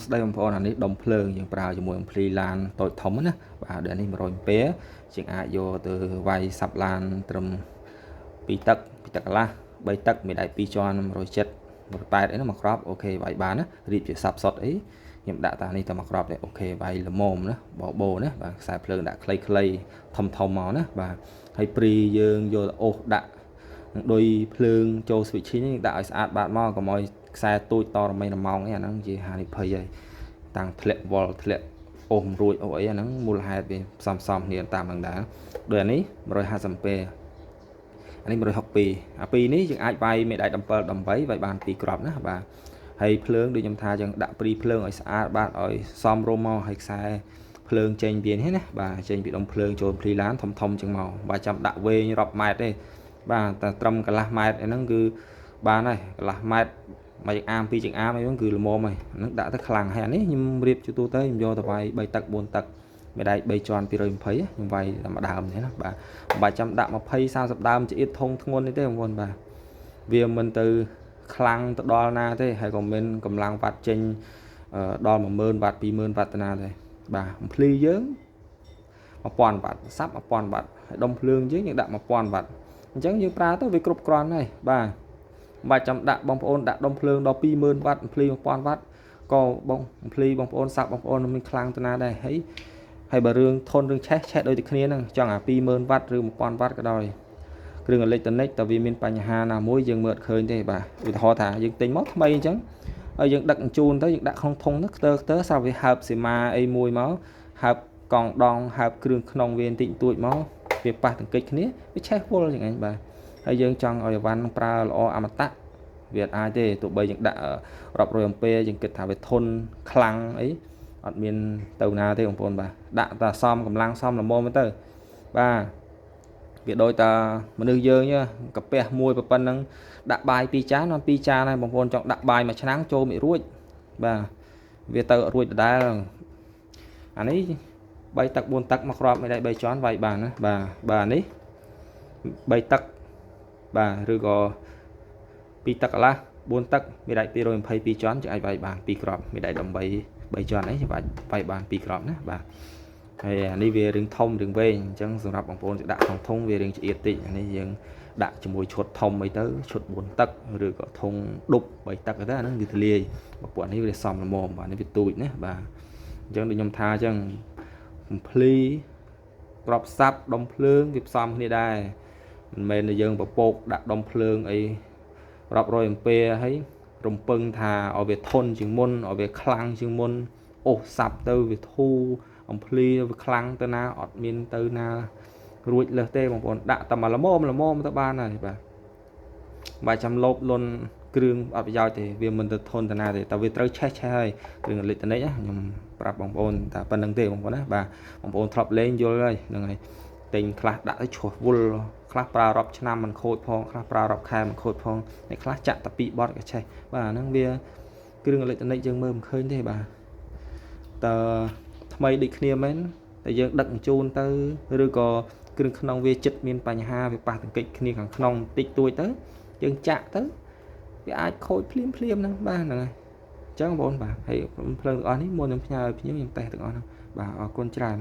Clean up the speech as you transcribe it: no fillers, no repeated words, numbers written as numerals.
ស្ដីបងប្អូនអានេះដុំភ្លើងយើងប្រើជាមួយអំភ្លីឡានតូចធំណាបាទដែលនេះ100អាំពែជាងអាចយកទៅវាយសាប់ឡានត្រឹម2ទឹក2ទឹកកន្លះ3ទឹកមានដៃ2ជាន់170 180អីណាមួយគ្រាប់ OK វាយបានណារៀបជាសាប់សុតអីខ្ញុំដាក់តានេះតែមួយគ្រាប់ទេ OK វាយល្មមណាបបោណាបាទខ្សែភ្លើងដាក់ខ្លីៗធំធំមកណាបាទហើយព្រីយើងយកទៅអូសដាក់នឹងដូចភ្លើងចូល switch នេះដាក់ឲ្យស្អាតបាតមកកុំឲ្យខ្សែទូចតរមេរម៉ោងអីអាហ្នឹងជាហានិភ័យហើយតាំងធ្លាក់វល់ធ្លាក់អូសរួចអូអីអាហ្នឹងមូលហេតុវាផ្សំផ្សំគ្នាតាមហ្នឹងដែរដូចអានេះ150អាំពែអានេះ162អាពីរនេះយើងអាចវាយមេដែក17 18វាយបាន2គ្រាប់ណាបាទហើយភ្លើងដូចខ្ញុំថាយើងដាក់ព្រីភ្លើងឲ្យស្អាតបាទឲ្យសមរម្យមកហើយខ្សែភ្លើងចេញពីនេះណាបាទចេញពីដុំភ្លើងចូលភ្លីឡានធំធំជាងមកបាទចាំដាក់វែងរាប់ម៉ែត្រទេបាទតែត្រឹមកន្លះម៉ែត្រអីហ្នឹងគឺបានហើយកន្លះម៉ែត្រមួយចង្អាមពីរចង្អាមអីហ្នឹងគឺល្មមហើយហ្នឹងដាក់ទៅខ្លាំងហើយអានេះខ្ញុំរៀបជាទូទៅខ្ញុំយកទៅវាយ3ទឹក4ទឹកមេដែក3ជាន់220ខ្ញុំវាយតែមួយដើមទេណាបាទមិនបាច់ចាំដាក់20 30ដើមចៀតធុងធ្ងន់នេះទេបងប្អូនបាទវាមិនទៅខ្លាំងទៅដល់ណាទេហើយក៏មានកម្លាំងវ៉ាត់ចេញដល់10000វ៉ាត់20000វ៉ាត់ទៅណាទេបាទអំភ្លីយើង1000វ៉ាត់សាប់1000វ៉ាត់ហើយដុំភ្លើងយើងយើងដាក់1000វ៉ាត់អញ្ចឹងយើងប្រើទៅវាគ្រប់គ្រាន់ហើយបាទមិនបាច់ចាំដាក់បងប្អូនដាក់ដុំភ្លើងដល់20000វ៉ាត់អំភ្លី1000វ៉ាត់ក៏បងអំភ្លីបងប្អូនសាប់បងប្អូនមិនខ្លាំងទៅណាដែរហើយហើយបើរឿងធនរឿងឆេះឆេះដូចតែគ្នាហ្នឹងចង់អា20000វ៉ាត់ឬ1000វ៉ាត់ក៏ដោយគ្រឿងអេឡិចត្រូនិកតើវាមានបញ្ហាណាមួយយើងមើលអត់ឃើញទេបាទឧទាហរណ៍ថាយើងទិញមកថ្មីអញ្ចឹងហើយយើងដឹកជូនទៅយើងដាក់ក្នុងធុងទៅខ្ទើខ្ទើស្រាប់វាហើបសេមាអីមួយមកហើបកង់ដងហើបគ្រឿងក្នុងវាបន្តិចបន្តួចមកវាប៉ះទង្គិចគ្នាវាឆេះវល់យ៉ាងឯងបាទហើយយើងចង់ឲ្យអីវ៉ាន់ប្រើល្អអមតៈវាអត់អាចទេទោះបីយើងដាក់រាប់រយអំពែយើងគិតថាវាធន់ខ្លាំងអីអត់មានទៅណាទេបងប្អូនបាទដាក់តែសមកម្លាំងសមល្មមទៅបាទវាដូចតាមនុស្សយើងកាពះមួយប៉ុណ្ណឹងដាក់បាយ2ចានបាន2ចានហើយបងប្អូនចង់ដាក់បាយមួយឆ្នាំងចូលមិនរួចបាទវាទៅរួចដដែលអានេះ3ទឹក4ទឹកមកគ្រាប់មិនได้3ជាន់វាយបានណាបាទបាទនេះ3ទឹកបាទឬក៏2ទឹកកន្លះ4ទឹកមានដែក222ជាន់จะអាចវាយបាន2គ្រាប់មានដែក13 3ជាន់អីអាចវាយបាន2គ្រាប់ណាបាទហើយអានេះវារឿងធំរឿងវែងអញ្ចឹងសម្រាប់បងប្អូនจะដាក់ក្នុងធុងវារឿងឆ្អៀតតិចអានេះយើងដាក់ជាមួយឈុតធំអីទៅឈុត4ទឹកឬក៏ធុងដប់3ទឹកទៅអាហ្នឹងវាទលាយបើពួកនេះវាសមល្មមបាទនេះវាទូចណាបាទអញ្ចឹងដូចខ្ញុំថាអញ្ចឹងកំភ្លីក្របសាប់ដុំភ្លើងវាផ្សំគ្នាដែរមិនមែនតែយើងពពកដាក់ដុំភ្លើងអីរាប់រយអំពែហើយរំពឹងថាឲ្យវាធន់ជាងមុនឲ្យវាខ្លាំងជាងមុនអូសសាប់ទៅវាធូរអំភ្លីវាខ្លាំងទៅណាអត់មានទៅណារួចលើសទេបងប្អូនដាក់តែមកល្មមល្មមទៅបានហើយបាទបើចាំលោបលុនគ្រឿងអត់ប្រយោជន៍ទេវាមិនទៅធន់ទៅណាទេតែវាត្រូវឆេះឆេះហើយគ្រឿងអេឡិចត្រូនិកខ្ញុំប្រាប់បងប្អូនតែប៉ុណ្្នឹងទេបងប្អូនណាបាទបងប្អូនធ្លាប់លេងយល់ហើយហ្នឹងហើយទិញខ្លះដាក់ទៅឆោះវល់ខ្លះប្រើរាប់ឆ្នាំមិនខូចផងខ្លះប្រើរាប់ខែមិនខូចផងអ្នកខ្លះចាក់តែពីរបត់ក៏ឆេះបាទហ្នឹងវាគ្រឿងអេឡិចត្រូនិកយើងមើលមិនឃើញទេបាទតើថ្មីដូចគ្នាមែនតែយើងដឹកជញ្ជូនទៅឬក៏គ្រឿងក្នុងវាចិត្តមានបញ្ហាវាប៉ះទង្គិចគ្នាខាងក្នុងតិចតួចទៅយើងចាក់ទៅវាអាចខូចភ្លាមភ្លាមហ្នឹងបាទហ្នឹងហើយអញ្ចឹងបងប្អូនបាទហើយភ្លើងទាំងអស់នេះមុននឹងផ្ញើឲ្យភ្ញៀវខ្ញុំតេស្តទាំងអស់ហ្នឹងបាទអរគុណច្រើន។